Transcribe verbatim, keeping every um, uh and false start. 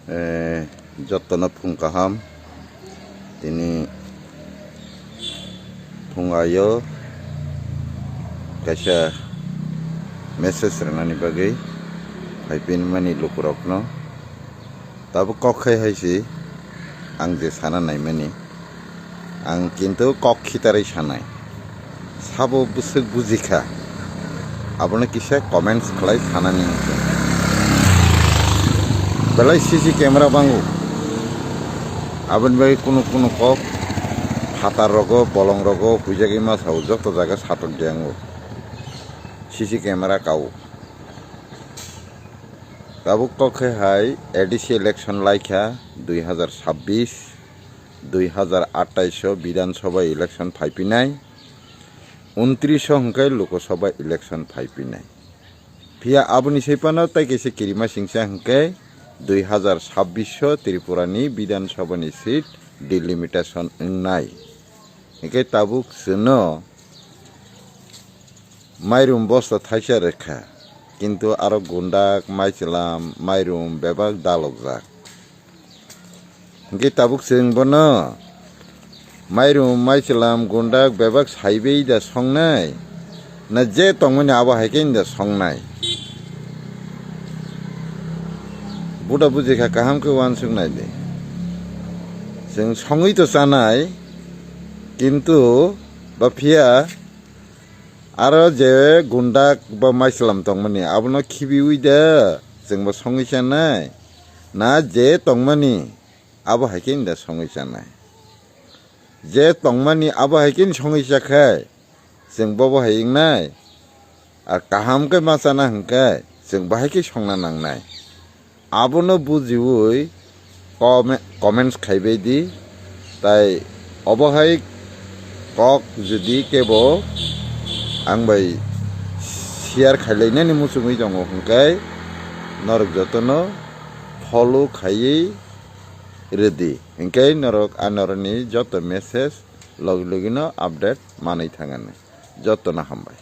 Eh, jottono phung kaham. Tini phung ayo kaisa message rwnani bagwi phaipinmani lukurokno. Tabuk kok khai hai si ang je sana naimani. Ang kintu kok khitarwi sanai. Sabo bwswk bujikha. Abono kisa comments khlai sanani hwnkhe. Belai C C camera bango. Aboni bagwi kunu kunu kok phatar rogo, bolong rogo, huijagwi ma sao, joto jaga satok de ango. C C camera kao. Tabuk kok khe hai A D C election laikha dui hazar sabbish. Dui hazar atais o Bidhan Sabha election phaipinai, untris o hwnkhe Lok Sabha election phaipinai. Phiya aboni saiphano tei kaisa kirima singsa hwnkhe dui hazar sabbish o Tripura ni Bidhan Sabha ni seat delimitation wngnai. Hwnkhe tabuk chwngno mairum bosta thaisa rwkha, kintu aro gundak, maichwlam, mairum bebak dalokjak. Hwnkhe tabuk chwng bono mairum, maichwlam, gundak bebak saibai da songnai, na je tongmani abo hai khe da songnai? Buda bujikha kaham khe uansuk nai di. Chwng songwi to chanai, kintu ba phiya aro je gundak ba maichwlam tongmani abono khibiwi da chwngbo songwi chanai? Na je tongmani abo hai khe da songwi chanai? Je tongmani abo hai khe songwi chakhai chwng bobo hai wngnai? Ar kaham khe ma chana hwnkhe chwng bahai khe songna nangnai. Abono bujiwi comment, comments khaibai di. Tai obo hai kok jodi kebo ang bai share khailainani muchungwi tongo hwnkhe norok jotono follow khaiwi rwdi. Hwnkhe norok a norokni joto message logi logino update manwi thangani. Jotono hambai.